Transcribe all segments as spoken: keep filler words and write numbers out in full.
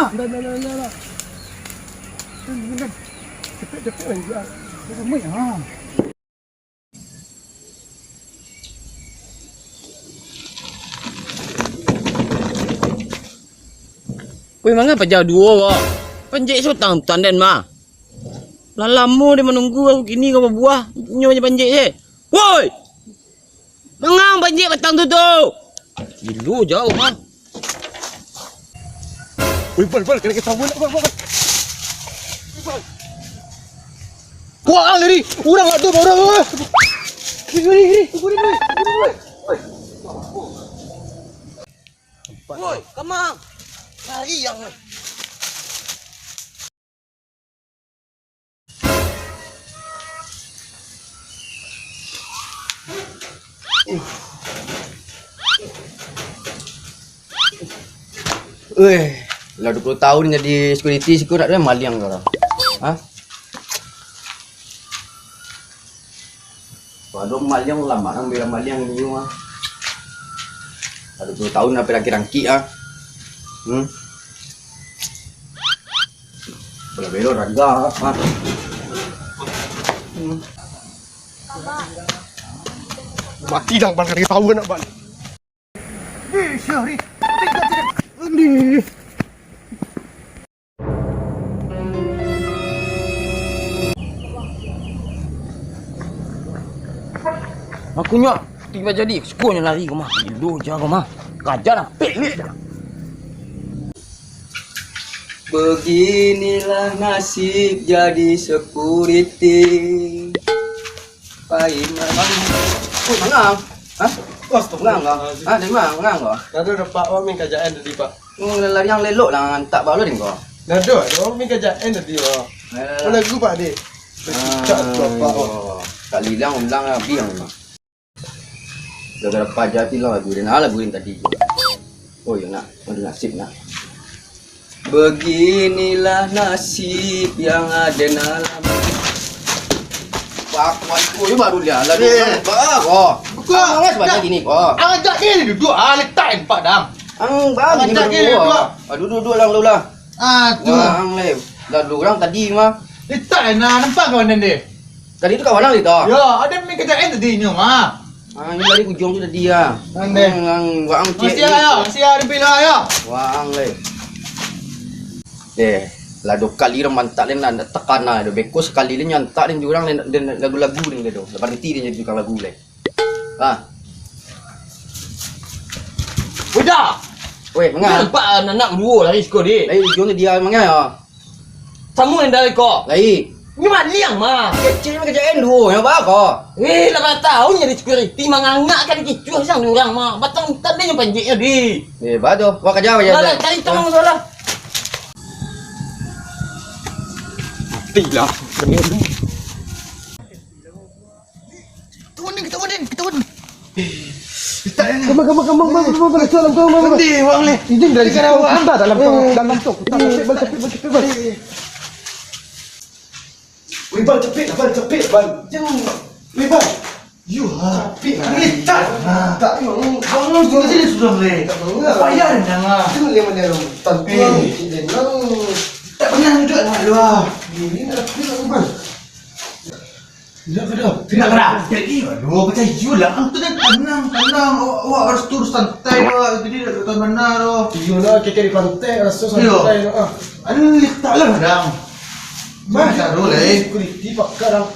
ah. Dah, dah, dah, dah, dah. Dah, dah, dah. Cepet, cepet lagi, ah. Dah ramai, ah. Woi, manga paja duo, wak? Panjek sutang tanden, mah. Lah lamo deh manunggu, aku kini ka babuah, inyo banyak panjek je. Woi! Mangang banjik batang tu tu. Gilo jauh mah. Woi, Bal, Bal, kena ketahuan, Bal, Bal, Bal. Woi, Bal. Wah, lari. Urang ado, urang, urang. Lari, lari, lari. Tunggu, tunggu, tunggu, tunggu. Woi, kamang. Lari yang. Weh, lah duo puluah tahun jadi security siko, dak ado maliang ko lah. Ha? Kalau maliang lamo nang bela maliang inyo ah. Lah duo puluah tahun lah rangkik-rangkik ah. Hmm. Bela-bela raga ah. Hmm. Mati dah, Bang, kena tahu nak, Bang. Ni, Syahri. Ni. Aku nyo tiba jadi, suko nyo lari ko mah. Gilo ja ko mah. Kaja lah, pelik ja. Beginilah nasib jadi security. Pai ma-, oh, mangang. Hah? Mangang kau? Astagfirullahaladzim. Hah, dari ma mangang kau? Nado dapat awak main kajaan tadi, Pak. Oh, lari yang lelok lah, antak balo deh kau. Nado, ado main kajaan tadi, Pak. Eh. Apa lagu, Pak, deh? Cak tu, Pak, Pak. Kali ulang, ulang lah, biang lah. Gara-gara paja tu lah lagu den, ah, lagu den tadi. Oh, iyo nak, ado nasib nak. Beginilah nasib yang ada dalam. Bakuan ko, iyo baru lihat lagu. Eh. Ba, ko. Buka. Ang, ang, sebanyak gini, ko. Ang ajak dia duduak, ah, letak tempat dang. Ang, ba, ang gini ajak baru dia ko. Duduak. Ah, duduak, duduak lah, dulu lah. Ah, tu. Wah, ang, leh. Dah dulu urang tadi mah. Letak, eh, nah, nampak kawan dia? Tadi tu kawan ang tu? Yo, ado main kajaan tadi inyo mah. Ah, inyo dari ujuang tu tadi ah. Ande. Hmm, ang, waang cek. Masih ayo, masih ayo, di pila ayo. Waang leh. Eh, lah duo kali urang mantak den lah, ndak takana doh. Beko sakali lah nyantak den jo urang, den, den lagu-lagu den tu. Lah baranti den jadi tukang lagu leh. Ah. Udah. Weh, manga. Nampak anak duo lari siko, deh. Lari ujuang tu dia manga ya. Samo nan dari ko. Lai. Ni maliang mah. Kecil mah kejadian duo, nyo ba ko? Eh, lapan tahun jadi security, mangangak ka dikicuah sang urang mah. Batang tadi nyo panjeknyo di. Eh, ba tu. Wah, kaja, kaja. Lah, lah, cari tamang tu lah. Mati lah. Ketahuan, Din, ketahuan, Din, ketahuan. Kama, kama, kama, kama, kama, kama, dalam, kama, kama. Nanti, wang leh. Izin dari situ. Dalam tu, dalam tu. Bal, capek, bal, capek, bal. Weh, Bal, capek lah, Bal, capek, Bal. Jangan. Weh, Bal. Yo, ha. Capek lah. Ni tak. Tak, memang. Bangun tu aja dia sudah leh. Tak bangun lah. Payah dia jangan. Itu leh mana lu. Tantu lah, cik dia. Tak pernah duduk lah lu ah. Ini nak apa lu, Bal? Tidak kada. Tidak kada. Jadi, aduh, percaya lah. Ang tu kan tenang, tenang. Awak, awak harus terus santai, awak. Jadi, tak tahu mana, doh. Iyo lah, keke di pantai, rasa santai, doh. Ah. Anu, letak lah, kadang. Masa tu lah, eh. Security pakar, ah.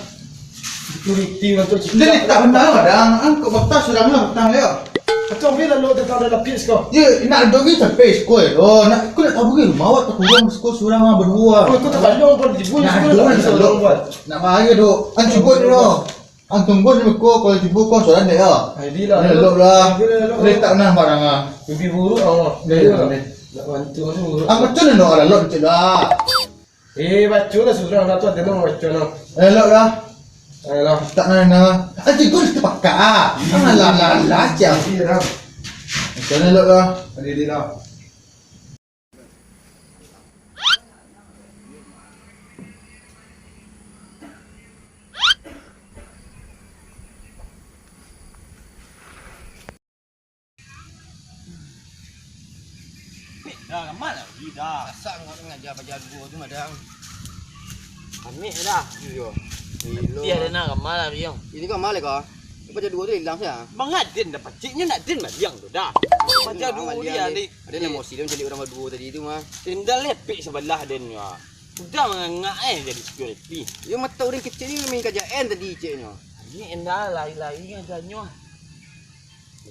Security, untuk cik. Dia letak benda, kadang. Ang kok batas, sudah lah, batang dia. Tapi Kau bilang lo datang dalam pis kau. Ya, nak ado lagi sampai sekolah tu. Nak, aku nak tahu ke rumah awak takurang sekolah surang ah, berdua. Kau tu tak pandang pun di pun Nak sekolah ado tak nak ada lalok. Nak bahaya tu. An cukup dulu. An tunggu dulu ko, kalau cukup kau surang dek ya. Ai, di lah. Lalok lah. Di lah, lalok. Boleh tak nah barang ah. Lebih buruk awak. Boleh, boleh. Nak bantu tu buruk. Ah, macam mana nak lalok cik lah? Eh, baco lah surang lah tu, ado nang baco nang. Elok lah. Ayolah. Tak nana. Aji gue terpakai. Ah, lah, lah, lah, siap. Macam mana elok lah? Adil lah. Dah, ramai lah, dah. Masak ngau ngaja paja duo tu, madang. Amik dah. Iyo. Tapi ado nak ramai lah, Biang. Ini kan malah kau. Paja duo tu hilang sia. Bang Aden dah paciknya nak den maliang tu dah. Paja duo dia ni. Ada emosi dia mencari orang berdua tadi tu mah. Tendal lepek sebelah den ni, ah. Udah mangangak eh jadi security. Yo mata orang kecil ni main kaja N tadi ceknya. Ini endah lari-lari ngajanyo.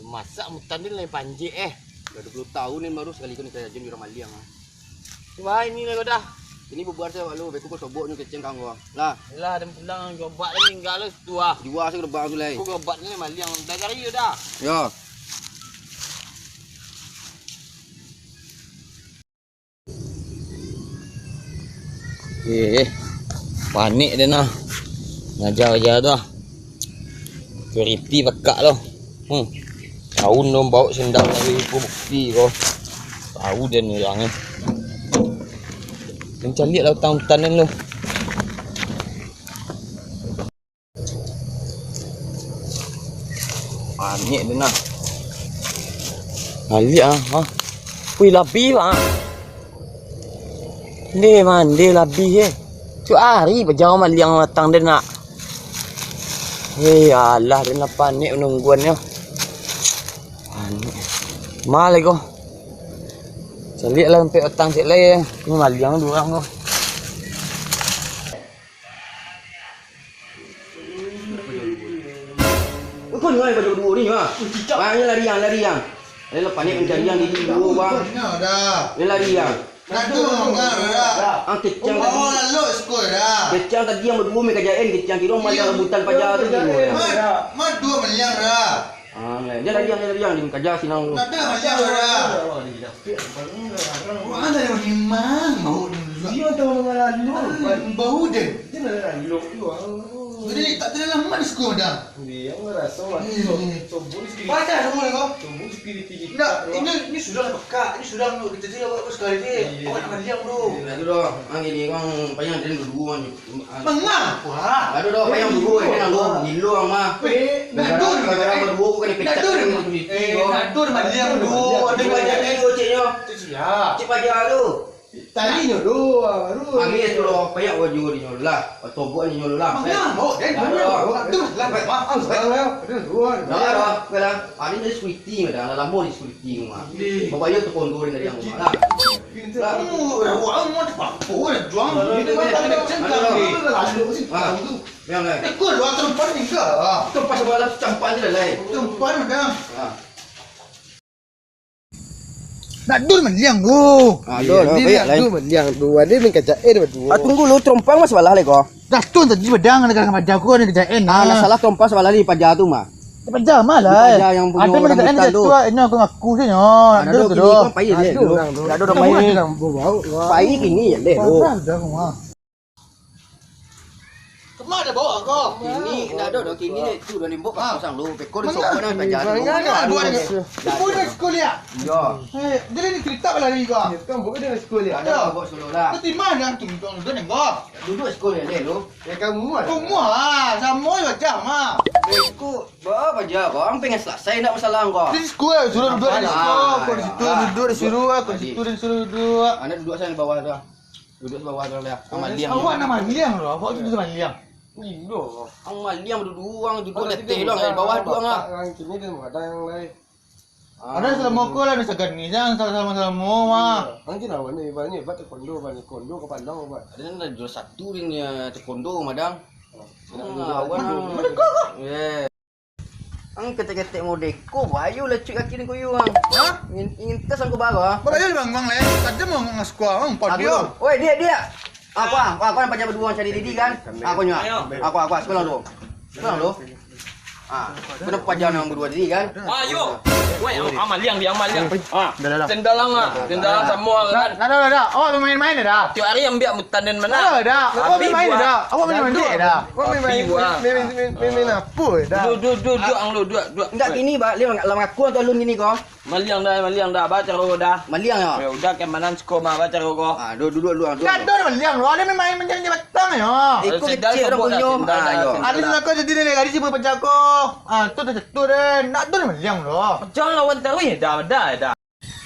Masak mutan ni lain panjek eh. Dah dua puluh tahun ni baru sekali kau ni kaja N di orang maliang ah. Wah ini lah kau dah. Ini bubuar saya lalu, beko kau sobok ni kecil kau. Lah. Lah dan pulang gerobak ni tinggal lah tu ah. Jua saya gerobak tu lai. Kau gerobak ni maliang dah cari dah. Yo. Eh, panik dia nah. Ngaja-ngaja tu ah. Security pakak tu. Hmm. Tahu dong bawa sendal dari bukti ko. Tahu dia ni orang ni. Mencaliak lah utang-utang tu. Panik dia nah. Baliak ah. Ha? Wih, labih bang. Ni mandi labih eh. Tu hari bajau maliang matang dia nak. Eh, alah dia nak panik menungguan nyo. Panik. Mal ko. Caliak lah sampai petang cek lai eh. Ni maliang dua orang ko. Kau ni baju duo ni ha. Ah, ni lari yang, lari yang. Dia lah panik mencari yang diri duo bang. Dia lari yang. Nado mangga dah. Ah kecang tadi. Awak lalok sekolah dah. Kecang tadi yang berdua mereka jaen kecang kira malah rebutan paja tu kira. Mad, mad dua maliang dah. Ah, dia lari yang, dia lari yang, dia kaja sinang tu. Nado maliang dah. Wah, ada yang memang mau dulu. Dia tahu mengalah lu. Bau deh. Dia nak lalu tu. Jadi tak terlalu lama di sekolah dah. Ni, aku rasa lah. Ni, so, ni. Sobok ni sekali. Pasal semua ni kau? Sobok ni sekali tinggi. Ndak, ini, ini sudah lah pekak. Ini sudah menurut kita je awak sekali ni. Iya. Awak nak mandi dulu. Iya, tu dah. Ang ini kau payah dan dulu kan. Mengapa? Aduh dah, payah dulu eh, kan dulu. Gilo ang mah. Eh, nadur. Gara-gara berdua aku kena pecat. Nadur. Eh, nadur mandi dulu. Ada banyak ni ceknya. Itu siap. Cik paja tu. Tadi nyo doh, baru. Panggil tu lo, payak baju di nyo lah. Tobok di nyo lah. Mangga, mau, den, mangga. Aduh, lah, maaf, salah, ya. Aduh, dua. Dah lah, dah lah. Ada jadi security, dah lama di security rumah. Bapak yo tu kondo dari yang rumah lah. Kamu, ya, wah, mau apa? Oh, juang. Ini mah tak ada cengkang. Lalu sih, tahu tu. Yang lain. Ekor dua tempat ni ke? Ah. Tempat sebelah campak je lah, lain. Tempat dah. Ah. Nak dur maliang tu. Ah, dur, dia nak dur maliang tu. Ada main kaca air berdua. Ah, tunggu lu, terompang mas balah leko. Dah tu tadi bedang dengan paja aku ada kaca air. Ah, lah salah terompang sebalah di paja tu mah. Paja mah lah. Paja yang punya orang buta tu. Ini aku ngaku sih nyo. Ada tu kini kau pai je. Ada orang tu. Ada orang pai. Pai kini je leh tu. Parah dah aku mah. Kemah dah bawa kau? Kini indak ado doh, kini tu dah limbok pasang lu. Peko dah sopan dah tajadi. Mangga dah buat ni. Ibu dah sekolah ya? Yo. Eh, jadi ni cerita lah ni kau. Kan bukan dah sekolah ya? Ada buat solo lah. Kau di mana tu? Duduk dengan kau. Duduk sekolah ya lu. Ya kamu ah. Kamu ah, sama macam ah. Peko ba baja kau. Ang pengen selesai nak masalah kau. Di sekolah suruh duduk di situ, kau di situ duduk di situ, kau di situ dan suruh duduk. Anak duduk sana di bawah tu. Duduk di bawah tu lah. Ang maliang. Awak nak maliang tu, awak tu bisa maliang. Gilo. Ang maliang duduk, ang duduk leteh lah, di bawah tu ang ah. Ang kini tu ada yang lain. Ada selama ko lah, ada sagani, jangan sama-sama mah. Ang kini awak ni, ibaratnya hebat taekwondo, hebat taekwondo, kepandang hebat. Ada yang juara satu ni, ya, taekwondo, madang. Nah, awak. Mana kau, kau? Yeah. Ang ketek-ketek modeko, bayu lah cuik kaki ni kuyuang. Hah? Ingin, ingin tes angku baru, ah. Bayu lah bangkuang, leh. Tajam bangkuang sekolah, ang Aku padio. Oi, diak, diak. Aku, ah, aku, aku nak paja berdua cari diri, kan? Aku nyo. Ayo. Aku, aku, sekolah dulu. Sekolah dulu. Ah, kenapa paja nang berdua diri, kan? Ayo. Weh, ang, ang maliang di, ang maliang. Ah, Dah, dah, dah. Sendal ang, ah. Sendal ang samo, kan? Dah, dah, dah, dah. Awak main-main dah. Tiap hari ambiak mutan den mana? Dah, dah. Awak Habis main-main buah. dah. Awak main-main Habis dah. buah. Awak main-main, Habis buah. main-main, main-main, main-main apa dah? Duduk, duduk, duduk, ang lu, duduk, duduk. Enggak gini, Bak. Liang, lah ngaku tu alun gini ko. Maliang dah, maliang dah. Baca rokok dah. Maliang ya? Ya udah, keamanan sekolah mah, baca rokok. Ah, duduk, duduk, duduk. Enggak ada maliang, lu ada main-main macam ni batang ya. Iko Sendal kecil orang sobok dah, punyo. sendal Ah, dah, yo. sendal Ada dah. nak kau jadi ni, ada siapa pecah ko. Ah, tu dah jatuh deh. Enggak ada maliang, lu. Jangan lawan taruih dah, dah, dah.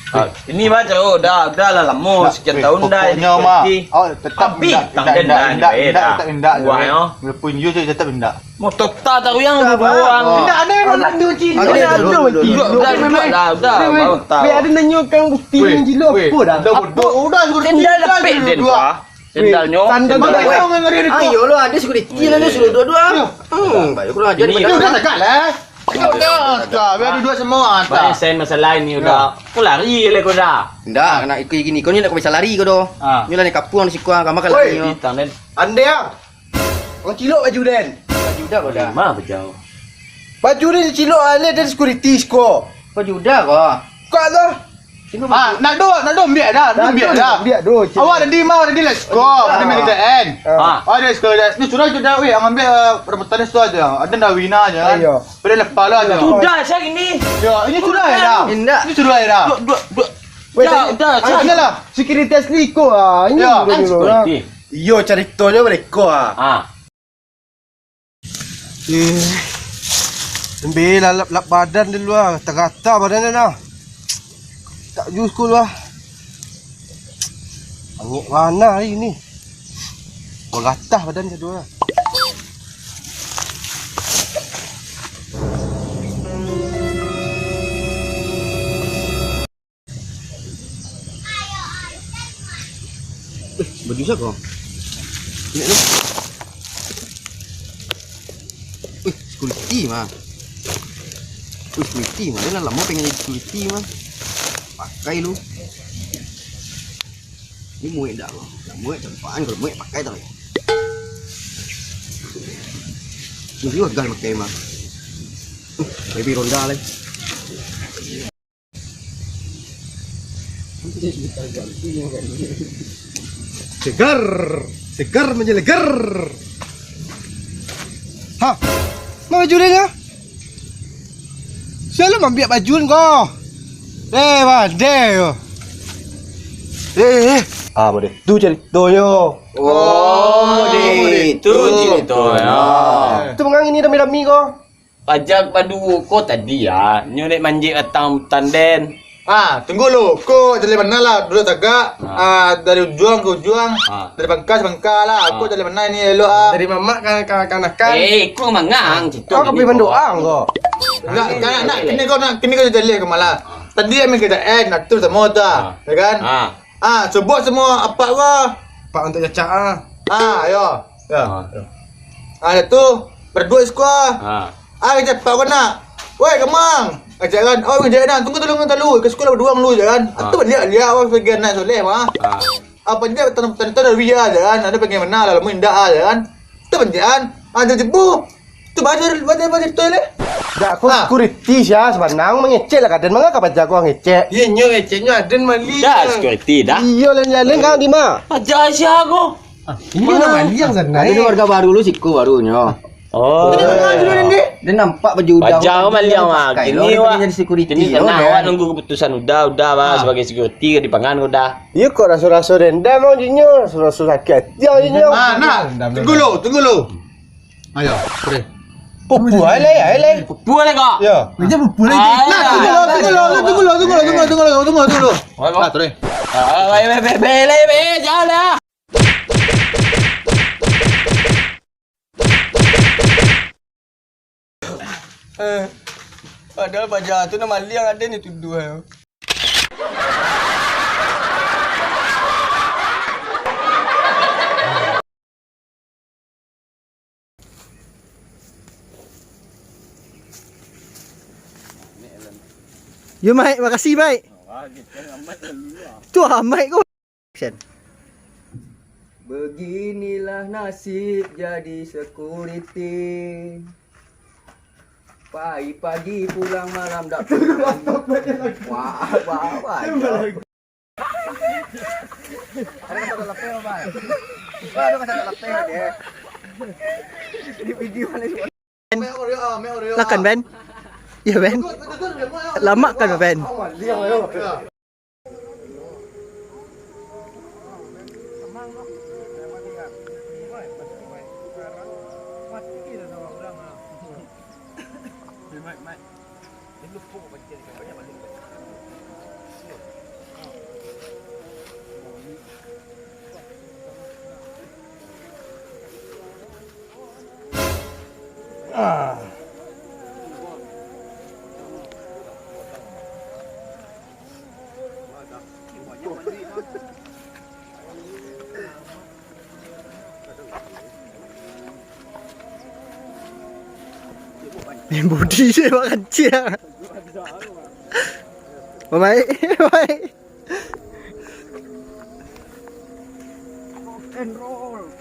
Ah, ini baca, oh, dah, dah lah lamo, Nah, sekian weh, tahun dah pokoknya, ini Mak, berhenti. awak tetap Habis indak, tang indak, den indak, dah, indak, eh, indak, dah. tetap indak, Wah, weh. yo. Walaupun you tu tetap indak. Mau total tahu yang Indak, dua Mak. orang. Indak, ada yang Habis. nak tu, Cik. Ada Indak, yang ada, dulu, Cik. dulu. Udah, udah, udah, Weh, udah, weh, udah. ada nak nyokang bukti Weh, yang gila weh, apa dah? dah bodoh. Apa? Udah, suruh Sendal tinggal dapik dulu, den, ah. Wah. Sendalnyo. Sandal Sandal tu dapik. Kau ngeri-ngeri Ah, kau. iyolah, ada security lah, dia suruh dua-dua. Ya. Hmm, baik, kurang ajar Ini dia. Dia udah tegak lah. Tegak, tegak. Biar duduk semua, Banyak tak? sen masalah ini Ya. udah. Kau lari lah kau dah. Ndak, nak ikut gini. Kau ni nak kau bisa lari kau doh. Ah. Ni lah ni kapuang di siko, kamar kan Woi. lari nyo. Hitam, den. Andai ah. Orang cilok baju den. Baju dah kau dah. Mah bejau. Baju den cilok alih dari security siko. Baju dah kau. Kau tu. Sini Ah, baju. nak do, nak do ambiak dah, nak Nak ambiak do, dah. ambiak do, cilok. Awak tadi mau tadi lah siko, Baju dah. ada main K T N. Ah. Ah. Ada siko dah. Ni sudah tu dah, weh, ambiak, eh, rambutan tu aja. Ada dah wina aja kan. Ayo. Pada lepas lah aja. Sudah, saya gini. Ya, ini sudah ya dah. Indak. Ini sudah ya dah. Dua, dua, dua. Weh, Dah, tadi dah, Ah, saya ini lah. Security asli ko ah. Ini Ya. dulu, Kan dulu, ah. security. Iyo, caritonyo mereka ah. Ah. Eh, ambil lalap-lap badan dulu ah. Terata badan dah. Tak jus ko lah. Angek mana hari ni? Beratah badan kedua. Eh, baju siapa? Lihat tu. Eh, security mah. Eh, security mah. Dia lah lama pengen jadi security mah. Pakai lu. Ni muek dah, bang. Dah muek, campaan kalau muek pakai tak lagi. Ni juga gal pakai mah. Eh, baby ronda lah. Segar, segar menyelegar. Ha, ma baju dia nya? Sia lah mambiak baju ko. Eh, badai ko. Eh, eh. Ah, badai. Tu caritonyo. Oh, itu caritonyo. Tu mangang ini rami-rami ko. Pajak baduo ko tadi ya, nyo dek manjek batang rambutan den. Ah, tunggu lu. Ko jalan mana lah, duduk tagak. Ah. Ah, dari ujuang ke ujuang, Ah. dari pangka ke pangka lah. Ko Ah. jalan mana ni elok ah. Dari mamak ka, ka, kanakan. Eh, ko mangang situ. Kau ka pai mandoa ko. Nak, nak, nak, kini kau nak, kini kau jalan ke malah. Tadi ambil K T N, nak tu sama tu ah. Ah. Ya kan? Ah. Ah, sebut semua apak ko. Apak untuk cacak ah. Ah, yo. Ya. Ah. Ah, dah tu, berdua siko ah. Ah. Ah, kecek apak ko nak. Woi, Kamang. Kecek kan, oh, kecek kan, tunggu dulu, tunggu dulu. Ke sekolah berdua dulu je kan. Ah. Tu baliak, liak awak pergi anak soleh mah. Ah. Apa dia tanam tanam tanam ria je kan. Ada pengen mana lah, lama indak ah je kan. Tu penjaan. Ah, dia jebu. Tu baca, baca, baca tu leh. Dak, ko Ah. security sia, sebenang mangecek lah kaden, manga ka paja ko ngecek. Iyo, nyo ngecek, nyo aden mali. Dah, security dah. Iyo, lain-lain kau di ma? Paja sia ko. Ah, ini nak maliang sana. Ini warga baru lu siko baru nyo. Oh. Dia nampak baju udah. Paja ko maliang mah. Kini wak jadi security. Kini tenang, awak nunggu keputusan udah, udah bah sebagai security ka dipangan ko dah. Iyo kok raso-raso dendam awak jinyo, raso-raso sakit hati awak jinyo. Ah, nak. Tunggu lu, tunggu lu. Ayo, boleh. Pupu ai lai, ai lai. Pupu ai lai kok. Ya. Meja pupu lai. Ah, nah, tunggu lu, tunggu lu, tunggu lu, tunggu lu, tunggu lu, tunggu lu, tunggu lu. Wah, wah. Nah, terus. Ah, baik, baik, baik, baik, baik, baik, jangan dah. Eh, padahal paja tu nak maliang, ada ni tuduh. Yo, Maik, makasih, Maik. Tu ah, Maik ko. Action. Beginilah nasib jadi security. Pagi-pagi pulang malam dak pulang. Wah, wah, wah. Ada kata lapel, Bang. Ada kata lapel dia. Di video ni. Lakan, Ben. Ya, Ben. Lamak kan, Ben? Main body je, makan ciang. Bye-bye. Bye. Rock and roll.